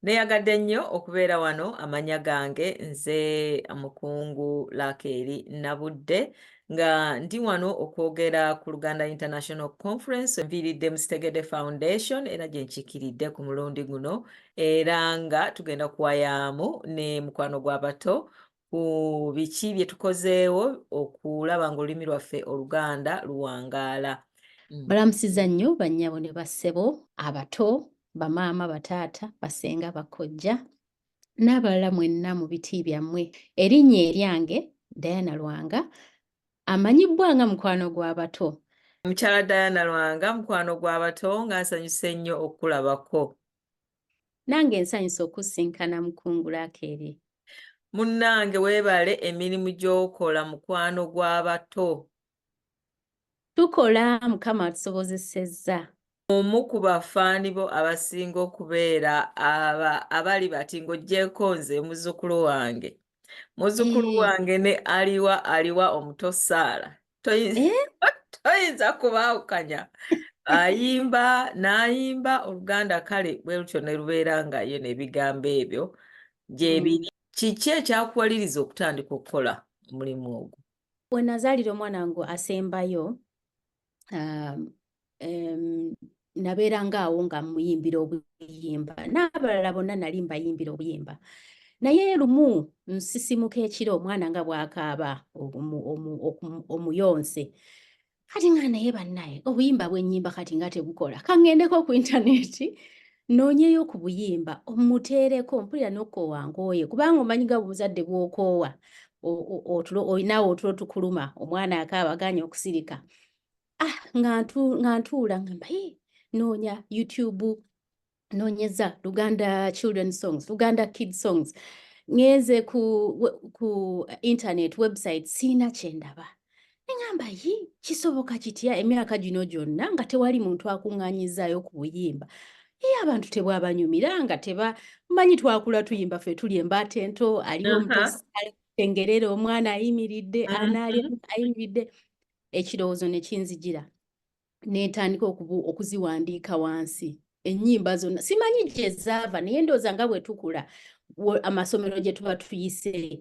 Neeyagadde nnyo okubeera wano. Amannya gange nze Mukungu Laakeeri Nabudde, nga ndi wano okwogera ku Luganda International Conference. Nviiridde mu Sitegedde Foundation era gye nkiikiridde ku mulundi guno, era nga tugenda kuwayaamu ne mukwano gw'abato ku biki bye tukozeewo okulaba ng'olulimi lwaffe Oluganda luwangaala. Balamusiza nnyo bannyabo ne bassebo abato, bamaama, bataata, basenga, bakojja n'abalala mwenna mu biti byammwe. Erinnya eryange Diana Lwanga, amanyibbwa nga mukwano gw'abato. Mukyala Diana Lwanga, mukwano gw'abato, nga nsanyuse nnyo okukulabako. Nange nsanyuse okusinkana Mukungu Laakeeri. Munnange, weebale emirimu gy'okola, mukwano gw'abato. Tukola, Mukama atusobozesezza. Omu ku bafaani bo abasinga okubeera aba abali bati ng'oggyeko nze muzzukulu wange. Muzzukulu wange ne aliwa aliwa omuto Saala. Toyinza kubaawukanya. Ayimba n'ayimba Oluganda, kale bwe lutyo ne lubeera nga yo n'ebigambo ebyo gye biri. Kiki ekyakuwaliriza okutandika okukola omulimu ogwo? We nazaalira omwana wange asembayo, nabeeranga awo nga muyimbira obuyimba, n'abalala bonna nali mbayimbira obuyimba. Naye lumu nsisimuka ekiro, omwana nga bw'akaaba omuyonse. Kati nga naye bannaye obuyimba bwe nnyimba kati nga tebukola, kaŋŋendeko ku intaneti noonyeyo ku buyimba omuteereko mpulira n'okukoowa nkooye, kubanga omanyi nga omuzadde bw'okoowa otulo olinawo otulo tukuluma, omwana akaaba agaanye okusirika. Ah, nga ntuula ngamba, "Hii, noonya YouTube, noonyeza Luganda children songs, Luganda kids songs." Ngenze ku internet website, siina kye ndaba. Ne ŋŋamba, "Yi, kisoboka kitya emyaka gino gyonna nga tewali muntu akuŋŋaanyizaayo ku buyimba? Ye abantu tebwabanyumira nga teba manyi twakula tuyimba ffe tuli embaata ento, aliwo omuto tengerera omwana ayimiridde, anaali ayimiridde." Ekirowoozo ne kinzijira ne ntandika okuziwandiika wansi ennyimba zonna. Simanyi gye zaava, naye ndowooza nga bwe tukula, amasomero gye tuba tuyise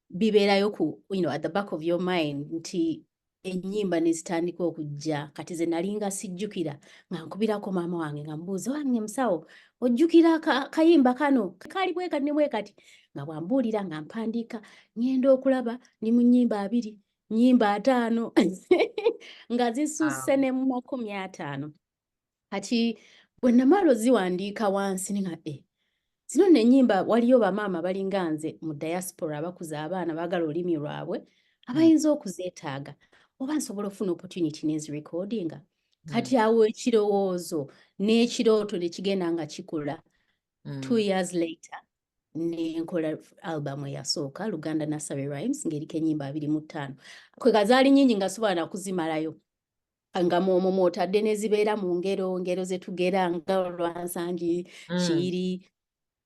bibeerayo ku at the back of your mind nti ennyimba ne zitandika okujja. Kati ze nalinga sijjukira, nga nkubirako maama wange nga mbuuza, "Wange musawo, ojjukira kayimba kano kaali bwe kati ne bwe kati?" Nga bwambuulira nga mpandiika. Ŋŋenda okulaba ni mu nnyimba 20, nnyimba 50, nga zisusse ne mu 50. Kati bwe namala oziwandiika wansi ne nga zino nno ennyimba, waliyo bamaama balinga nze mu diaspora abakuza abaana baagala olulimi lwabwe abayinza okuzeetaaga, oba nsobola okufuna opportunity n'ezirecordinga. Kati awo ekirowoozo n'ekirooto ne kigenda nga kikula. 2 years later ne nkola album eyasooka, Luganda Nursery Rhymes, ng'eriko ennyimba 25. Kwega zaali nnyingi nga sobola na kuzimalayo, nga mwomwo mw'otadde n'ezibeera mu ngero, ngero ze tugera nga olwansangi, kiyiri.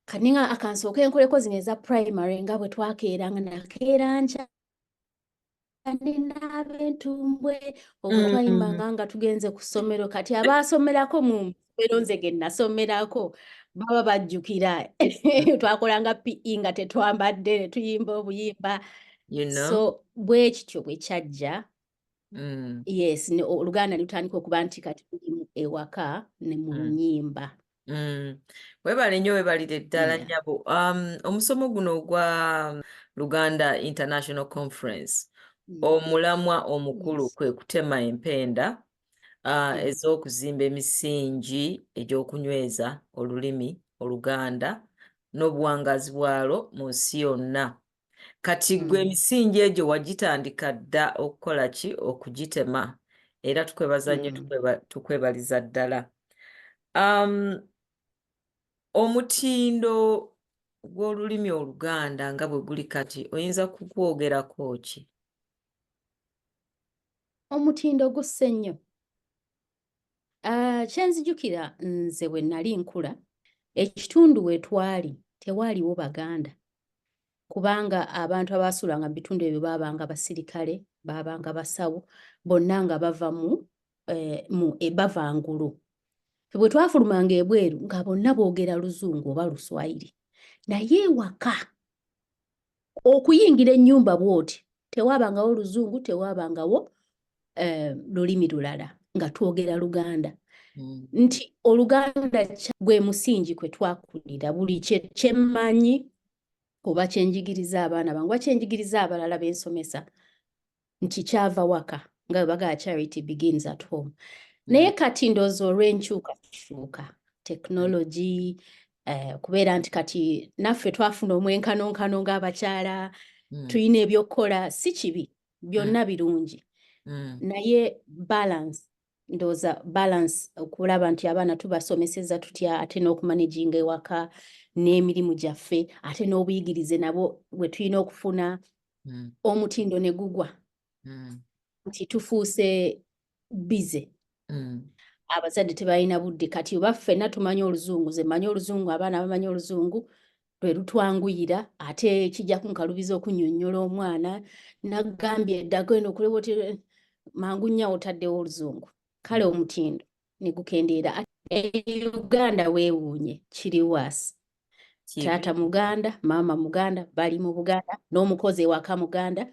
Kati nga akansooke nkoleko zino eza primary, nga bwe twakeeranga, nakeera nkya nenaaba entumbwe, obwe twayimbanga nga tugenze ku ssomero. Kati abaasomerako mu ssomero nze ge nasomerako baba bajjukira twakolanga PE nga tetwambadde ne tuyimba obuyimba. So bwe kityo bwe kyajja. Yes, Oluganda ne lutandika okuba nti kati lulimu ewaka ne mu nnyimba. Weebale nnyo, weebalire ddala nnyabo. Omusomo guno ogwa Luganda International Conference, omulamwa omukulu kwe kutema empenda ez'okuzimba emisingi egy'okunyweza olulimi Oluganda n'obuwangaazi bwalwo mu nsi yonna. Kati ggwe emisingi egyo wagitandika dda okukola ki, okugitema, era tukwebaza nnyo, tukwebaliza ddala. Omutindo gw'olulimi Oluganda nga bwe guli kati, oyinza kugwogerako ki? Omutindo gusse nnyo. Kye nzijukira nze bwe nali nkula, ekitundu we twali tewaaliwo Baganda, kubanga abantu abaasulanga mu bitundu ebyo baabanga basirikale, baabanga basawo, bonna nga bava mu bava ngulu. Ffe bwe twafulumanga ebweru nga bonna boogera Luzungu oba Luswayiri, naye ewaka okuyingira ennyumba bw'oti tewaabangawo Luzungu, tewaabangawo lulimi lulala, nga twogera Luganda. Nti Oluganda gwe musingi kwe twakulira. Buli kye mmanyi oba kye njigiriza abaana bange oba kye njigiriza abalala be nsomesa nti kyava waka, nga bwe bagamba, "Charity begins at home." Naye kati ndowooza olw'enkyukakyuka, technology, kubeera nti kati naffe twafuna omwenkanonkano ng'abakyala, tulina ebyokukola, si kibi, byonna birungi, naye balance, ndowooza balance, okulaba nti abaana tubasomeseza tutya, ate n'okumanaginga ewaka n'emirimu gyaffe, ate n'obuyigirize nabo bwe tulina okufuna, omutindo ne gugwa, nti tufuuse busy. Abazadde tebalina budde. Kati oba ffenna tumanyi Oluzungu, nze mmanyi Oluzungu, abaana bamanyi Oluzungu, lwe lutwanguyira, ate kijja kunkalubiza okunnyonnyola omwana nagambye eddago eno okuleba oti mangu nnyo otaddewo Oluzungu, kale omutindo ne gukendeera. E Uganda weewuunye kiri waasi. Kibi. Taata Muganda, maama Muganda, bali mu Buganda, n'omukozi ewaka Muganda,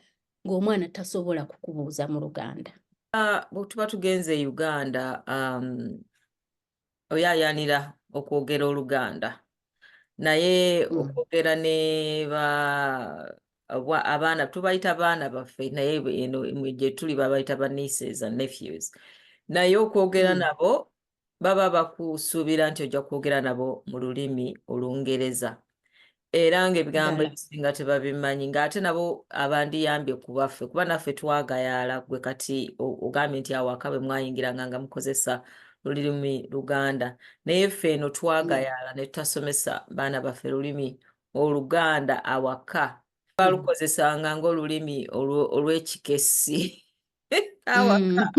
ng'omwana tasobola kukubuuza mu Luganda. Ah, bwe tuba tugenze e Uganda, oyaayaanira okwogera Oluganda, naye okwogera ne ba abaana, tubayita baana baffe, naye eno gye tuli babayita ba nieces and nephews, naye okwogera nabo baba bakusuubira nti ojja kwogera nabo mu lulimi Olungereza, era ng'ebigambo Ddala. ebisinga tebabimanyi, ng'ate nabo abandiyambye ku baffe, kuba naffe twagayaala. Gwe kati ogambye nti awaka bwe mwayingiranga nga mukozesa lulimi Luganda, naye ffe eno twagayaala ne tutasomesa baana baffe lulimi Oluganda awaka. Balukozesanga ng'olulimi olw'ekikessi awaka.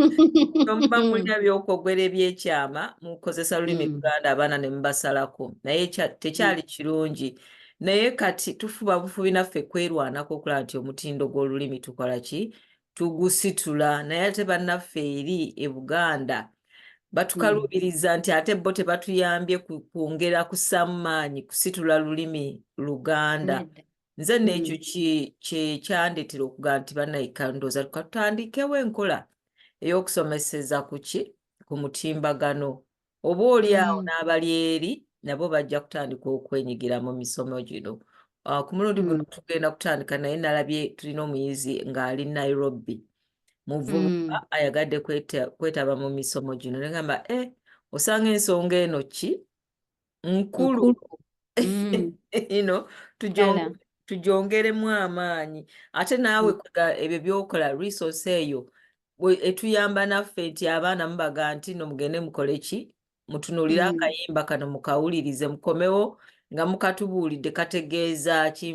Nomuba mulina byokwogera ebyekyama, mukozesa lulimi Luganda, abaana ne mubasalako, naye tekyali kirungi. Naye kati tufuba bufubi naffe kwerwanako okulaba nti omutindo gw'olulimi tukola ki, tugusitula. Naye ate bannaffe eri e Buganda batukaluubiriza nti ate bo tebatuyambye kwongera kussaamu maanyi kusitula lulimi Luganda. Nedda. Nze nno ekyo kye kyandeetera okugamba nti bannaye, ndowooza tutandikewo enkola ey'okusomeseza ku ki, ku mutimbagano, oba oli awo n'abali eri nabo bajja kutandika okwenyigira mu misomo gino. Ku mulundi guno tugenda kutandika, naye nalabye tulina omuyizi ng'ali Nairobi, muvubuka, ayagadde kwetaba mu misomo gino, ne ngamba, osanga ensonga eno ki nkulu. Nkulu. Ddala. Tugyongeremu amaanyi. Ate naawe ebyo by'okola, resource eyo etuyamba naffe nti abaana mubaga nti no mugende mukole ki, mutunuulire akayimba kano, mukawulirize, mukomewo nga mukatubuulidde kategeeza ki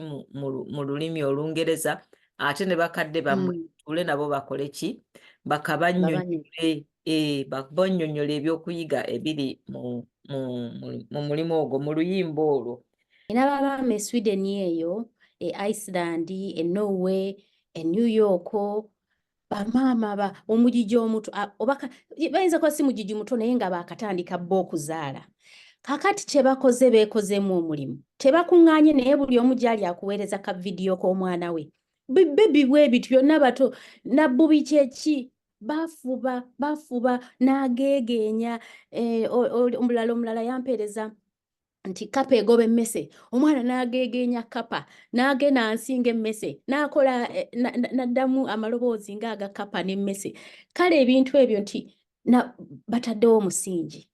mu lulimi Olungereza, ate ne bakadde bammwe tuule nabo bakole ki, bakabannyonnyole, bannyonnyole ebyokuyiga ebiri mu mulimu ogwo, mu luyimba olwo. Nina bamaama e Sweden eyo, e Iceland, e Norway, e New York, bamaama ba omugigi omuto, oba bayinza kuba si mugigi muto, naye nga baakatandika bo okuzaala. Kaakati kye bakoze, beekozeemu omulimu. Tebakuŋŋaanye, naye buli omu gy'ali akuweereza ka vidiyo k'omwana we. Bibebi bwe bityo byonna bato, nabbubi kye ki? Bafuba, bafuba n'ageegeenya. Omulala yampeereza nti kapa egoba emmese, omwana n'ageegeenya kapa, n'agenda ansinga emmese, n'akola n'addamu amaloboozi ng'aga kapa n'emmese. Kale ebintu ebyo nti bataddewo omusingi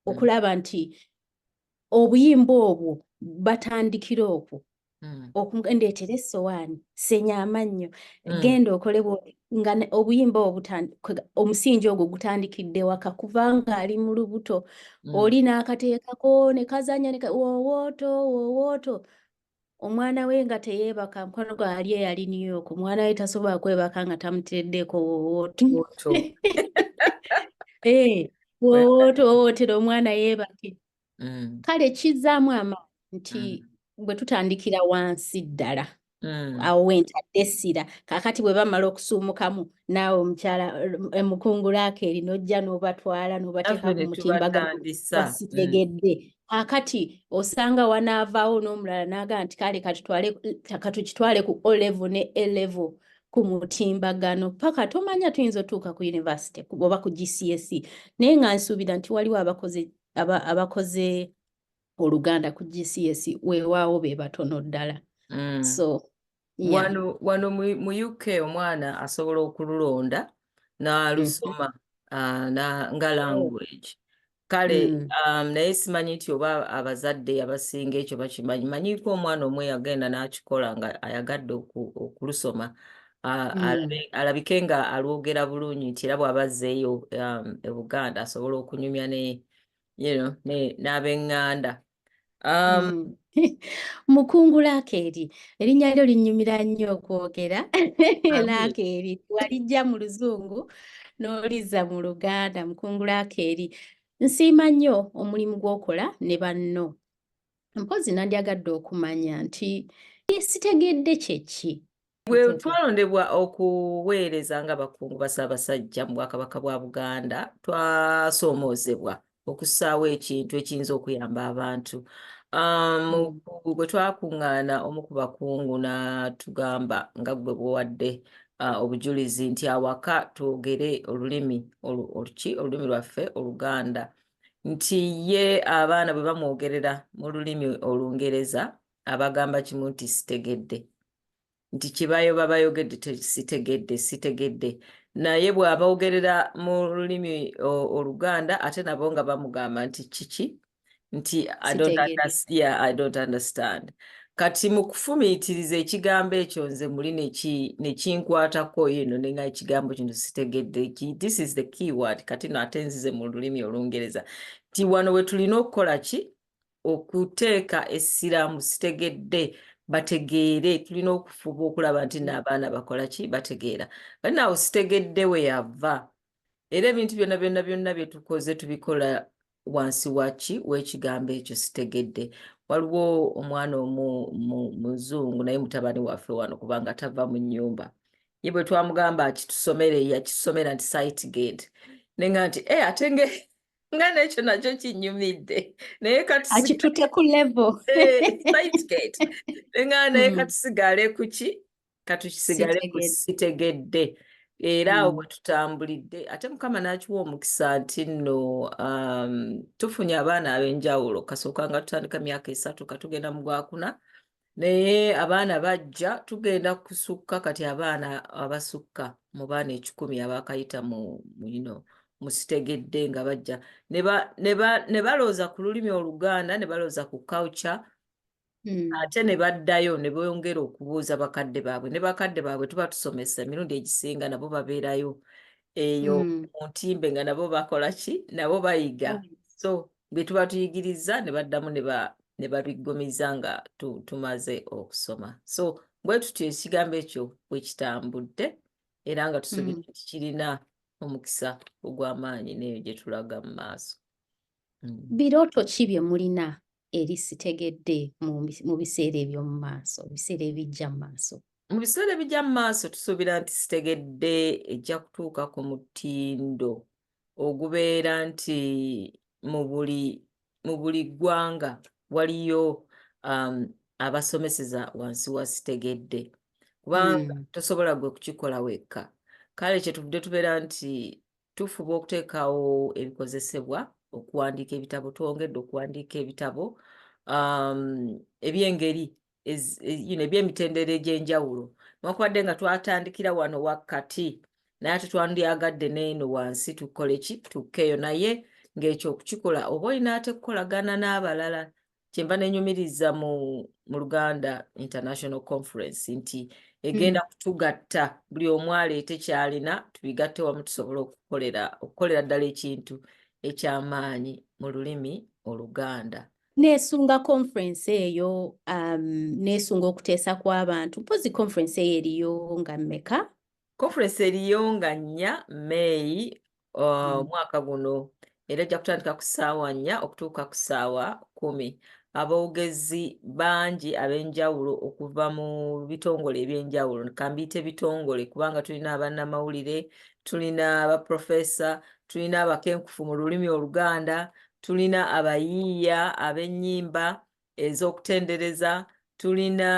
okulaba nti obuyimba obwo batandikira okwo. Ndeetera essowaani, senya amannyo, genda okole bw'oti, nga obuyimba obwo omusingi ogwo gutandikidde waka kubanga ali mu lubuto. Oli n'akateekako ne kazannya ne woowooto woowooto, omwana we nga teyeebaka. Mukwano gwe ali eyali New York, omwana we tasobola kwebaka nga tamuteereddeko woowooto. Woowooto. Woowooto wowootera omwana yeebake. Kale kizzaamu amaanyi nti bwe tutandikira wansi ddala. Awo wentadde essira. Kaakati bwe bamala okusuumukamu, naawe omukyala mukungu Laakeeri n'ojja n'obatwala n'obateeka Naffe ku ne mutimbagano tubatandisa. gwa Sitegedde. Kaakati osanga wanaavaawo n'omulala n'agamba nti kale katukitwale ku O level ne A level ku mutimbagano, paka tomanya tuyinza otuuka ku university oba ku GCSE. Naye nga nsuubira nti waliwo abakoze Oluganda ku GCSE, weewaawo be batono ddala. So yeah. Wano mu UK omwana asobola okululonda n'alusoma nga language. Kale naye simanyi nti oba abazadde abasinga ekyo bakimanyi. Manyiiko omwana omu yagenda n'akikola nga ayagadde okulusoma, alabike nga alwogera bulungi, nti era bw'aba azzeeyo e Buganda asobola okunyumya ne you know, ne n'ab'eŋŋanda. Mukungu Laakeeri, erinnya lyo linnyumira nnyo okwogera. Amiina. Laakeeri, walijja mu Luzungu n'olizza mu Luganda. Mukungu Laakeeri, nsiima nnyo omulimu gw'okola ne banno. Mpozzi nandyagadde okumanya nti Sitegedde kye ki? Bwe twalondebwa okuweereza nga bakungu ba Ssaabasajja mu Bwakabaka bwa Buganda, twasoomoozebwa okussaawo ekintu ekiyinza okuyamba abantu. Bwe twakuŋŋaana, omu ku bakungu n'atugamba nga ggwe bw'owadde obujulizi nti awaka twogere olulimi oluki, olulimi lwaffe Oluganda, nti ye abaana bwe bamwogerera mu lulimi Olungereza abagamba kimu nti sitegedde, nti kibayo babayogedde sitegedde, sitegedde. Naye bw'aboogerera mu lulimi Oluganda ate nabo nga bamugamba nti kiki, nti I don't Sitegedde. Yeah, I don't understand. Kati mu kufumiitiriza ekigambo ekyo nze muli ne kinkwatako eno ne nga ekigambo kino sitegedde. This is the key word. Kati no ate nzize mu lulimi Olungereza. Nti wano we tulina okukola ki? Okuteeka essira mu sitegedde bategeere. Tulina okufuba okulaba nti n'abaana bakola ki? Bategeera. Kati naawe sitegedde we yava. Era ebintu byonna byonna byonna bye tukoze tubikola wansi wa ki? W'ekigambo ekyo sitegedde. Waliwo omwana omu muzungu naye mutabani waffe wano kubanga tava mu nnyumba. Ye bwe twamugamba akitusomere yakitusomera nti sight gate. Ne nga nti ate nga n'ekyo nakyo kinnyumidde. Naye Akitutte ku level. Sight gate. Ne nga naye katusigale ku ki? Katukisigale ku Sitegedde. sitegedde. Era awo bwe tutambulidde ate Mukama n'akiwa omukisa nti nno tufunye abaana ab'enjawulo. Kasooka nga tutandika myaka 3 katugenda mu gwakuna, naye abaana bajja tugenda kusukka kati abaana abasukka mu baana 100 abaakayita mu sitegedde nga bajja ne balowooza ku lulimi Oluganda, ne balowooza ku culture, ate ne baddayo ne bongera okubuuza bakadde baabwe, ne bakadde baabwe tuba tusomesa emirundi egisinga nabo babeerayo eyo mu ntimbe nga nabo bakola ki, nabo bayiga. So bye tuba tuyigiriza ne baddamu ne babiggumiza nga tumaze okusoma. So bwe tutyo ekigambo ekyo bwe kitambudde era nga tusuubira nti kirina omukisa ogw'amaanyi n'eyo gye tulaga mu maaso. Birooto ki bye mulina eri Sitegedde mu biseera eby'omu maaso, ebiseera ebijja mu maaso? Mu biseera ebijja mu maaso tusuubira nti Sitegedde ejja kutuuka ku mutindo ogubeera nti mu buli ggwanga waliyo abasomeseza wansi wa Sitegedde, kubanga tosobola gwe kukikola wekka. Kale kyetuvudde tubeera nti tufuba okuteekawo ebikozesebwa okuwandiika ebitabo, twongedde okuwandiika ebitabo eby'engeri eby'emitendera egy'enjawulo. Newankubadde nga twatandikira wano wakati, naye ate twandyagadde n'eno wansi tukole ki, tukkeeyo. Naye ng'ekyo okukikola oba olina ate kukolagana n'abalala. Kyenva nenyumiriza mu Luganda International Conference nti egenda kutugatta, buli omu aleete ky'alina tubigatte wamu tusobole okukolera ddala ekintu eky'amaanyi mu lulimi Oluganda. Neesunga conference eyo, neesunga okuteesa kw'abantu. Mpozi conference eyo eriyo nga mmeka? Conference eriyo nga 4 May omwaka guno, era ejja kutandika ku ssaawa 4 okutuuka ku ssaawa 10. Aboogezi bangi ab'enjawulo okuva mu bitongole eby'enjawulo. Kambiyite bitongole kubanga tulina abannamawulire, tulina abaprofesa, tulina abakenkufu mu lulimi Oluganda, tulina abayiiya ab'ennyimba ez'okutendereza, tulina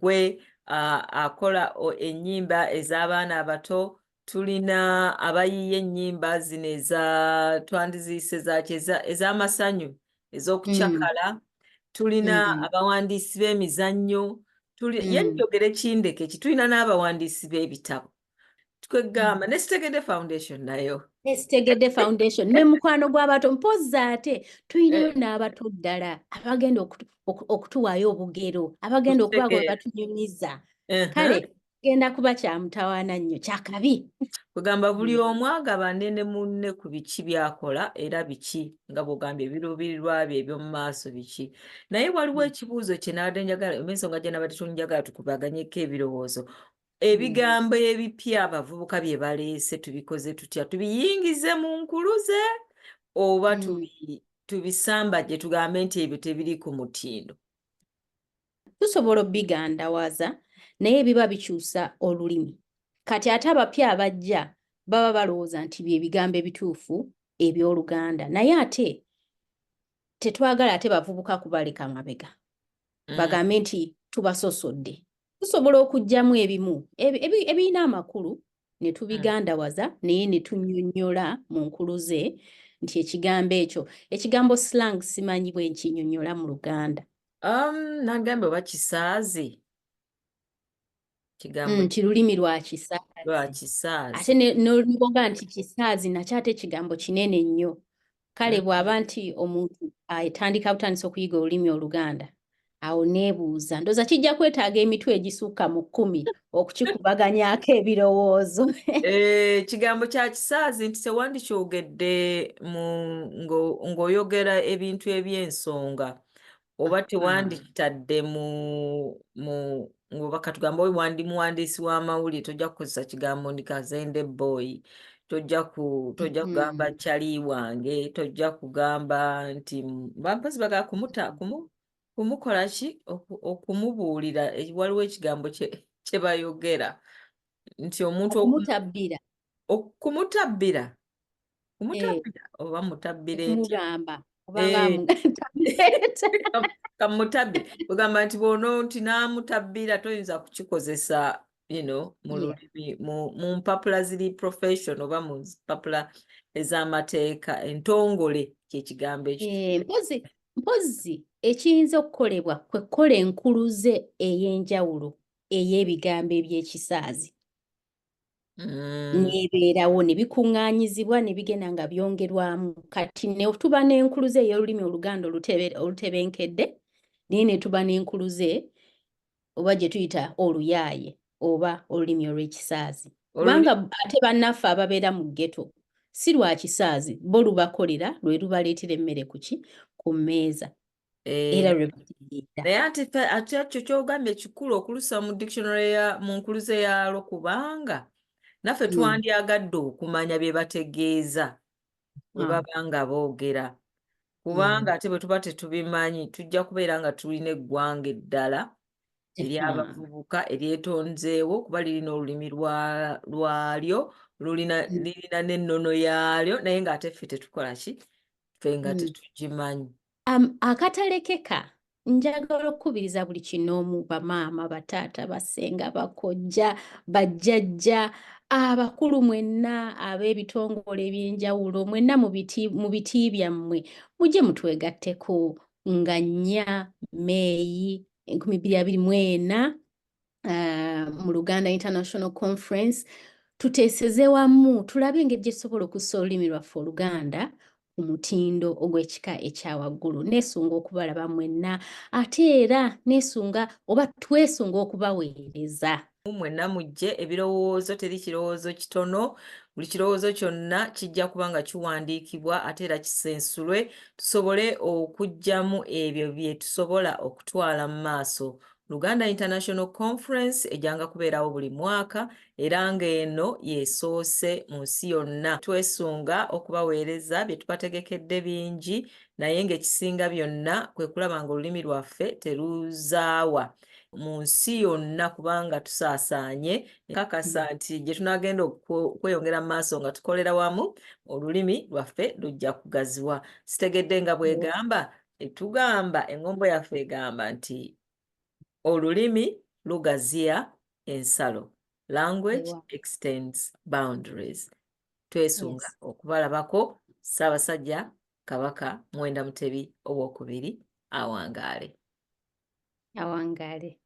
gwe akola ennyimba ez'abaana abato, tulina abayiiya ennyimba zino eza twandiziyise zaki ez'amasanyu, ez'okucakala, tulina abawandiisi b'emizannyo, ye njogere kindeke ki, tulina n'abawandiisi b'ebitabo. Twegamba ne Sitegedde Foundation nayo. Ne Sitegedde Foundation ne mukwano gw'abato. Mpozzi ate tulinayo n'abato ddala abagenda okutuwaayo obugero, abagenda okubaako bwe batunyumiza. Kale genda kuba kya mutawaana nnyo, kyakabi. Kugamba buli omu agabane ne munne ku biki by'akola era biki nga bw'ogambye ebiruubirirwa bye eby'omu maaso biki. Naye waliwo ekibuuzo kye nabadde njagala, oba ensonga gye nabadde njagala tukubaganyeko ebirowoozo. Ebigambo ebipya abavubuka bye baleese tubikoze tutya? Tubiyingize mu nkuluze oba tubisambajje tugambe nti ebyo tebiri ku mutindo? Tusobola obigandawaza, naye biba bikyusa olulimi. Kati ate abapya abajja baba balowooza nti bye bigambo ebituufu eby'Oluganda, naye ate tetwagala ate bavubuka kubaleka mabega bagambe nti tubasosodde. Tusobola okuggyamu ebimu ebirina amakulu ne tubigandawaza, naye ne tunnyonnyola mu nkuluze nti ekigambo ekyo, ekigambo slang, simanyi bwe nkinnyonnyola mu Luganda. Nagambye oba kisaazi, kigambo Nti lulimi lwa kisaazi. Lwa kisaazi. Ate n'olwoga nti kisaazi nakyo ate ekigambo kinene nnyo. Kale bw'aba nti omuntu atandika butandisa okuyiga olulimi Oluganda, awo neebuuza, ndowooza kijja kwetaaga emitwe egisukka mu 10 okukikubaganyaako ebirowoozo. Kigambo kya kisaazi nti tewandikyogedde ng'oyogera ebintu eby'ensonga, oba tewandikitadde mu ng'oba katugambe oba wandi muwandiisi w'amawulire, tojja kukozesa kigambo ndi kazende boy, tojja kugamba kyali wange, tojja kugamba nti bampozi bagala kumukola ki, okumubuulira. Waliwo ekigambo kye bayogera nti omuntu okumutabbira. Okumutabbira, kumutabbira oba mutabbira etya? Okumugamba obanga Kamutabbire, ogamba nti bw'ono nti n'amutabbira, toyinza kukikozesa mu lulimi, mu mpapula ziri profession oba mu mpapula ez'amateeka entongole, kyekigambo ekyo. Mpozzi ekiyinza okukolebwa kwe kukola enkuluze ey'enjawulo ey'ebigambo eby'ekisaazi. N'ebeerawo ne bikuŋŋaanyizibwa ne bigenda nga byongerwamu. Kati ne tuba n'enkuluze ey'olulimi Oluganda olutebenkedde, naye ne tuba n'enkuluze oba gye tuyita oluyaaye oba olulimi olw'ekisaazi. Kubanga ate bannaffe ababeera mu ghetto si lwa kisaazi, bo lubakolera, lwe lubaleetera emmere ku ki? Ku mmeeza. Era lwe bategeera. Naye ate ekyo ky'ogambye kikulu okulusa mu dictionary ya mu nkuluze yaalwo, kubanga naffe twandyagadde okumanya bye bategeeza bwe baba nga boogera. Kubanga ate bwe tuba tetubimanyi, tujja kubeera nga tulina eggwanga eddala ery'abavubuka eryetonzeewo, kuba lirina olulimi lwalyo, lirina n'ennono yaalyo, naye ng'ate ffe tetukola ki? Ffe nga tetugimanyi. Akatalekeka, njagala okukubiriza buli kinoomu, bamaama, bataata, basenga, bakojja, bajjajja, abakulu mwenna ab'ebitongole eby'enjawulo, mwenna mu biti byammwe, mujje mutwegatteko nga 4 Meeyi 2024 mu Luganda International Conference, tuteeseze wamu tulabe engeri gye tusobola okussa olulimi lwaffe Oluganda ku mutindo ogw'ekika ekya waggulu. Neesunga okubalaba mwenna, ate era neesunga oba twesunga okubaweereza. Mwenna mujje, ebirowoozo, teri kirowoozo kitono, buli kirowoozo kyonna kijja kuba nga kiwandiikibwa ate era kisensulwe, tusobole okuggyamu ebyo bye tusobola okutwala mu maaso. Luganda International Conference ejjanga kubeerawo buli mwaka era ng'eno y'esoose mu nsi yonna. Twesunga okubaweereza bye tubategekedde bingi, naye ng'ekisinga byonna kwe kulaba ng'olulimi lwaffe teruzaawa mu nsi yonna, kubanga tusaasaanye. Nkakasa nti gye tunaagenda okweyongera mu maaso nga tukolera wamu, olulimi lwaffe lujja kugaziwa. Sitegedde nga bw'egamba, etugamba eŋŋombo yaffe egamba nti olulimi lugaziya ensalo. Language extends boundaries. Twesunga okubalabako. Ssaabasajja Kabaka Muwenda Mutebi Owookubiri awangaale. Awangaale.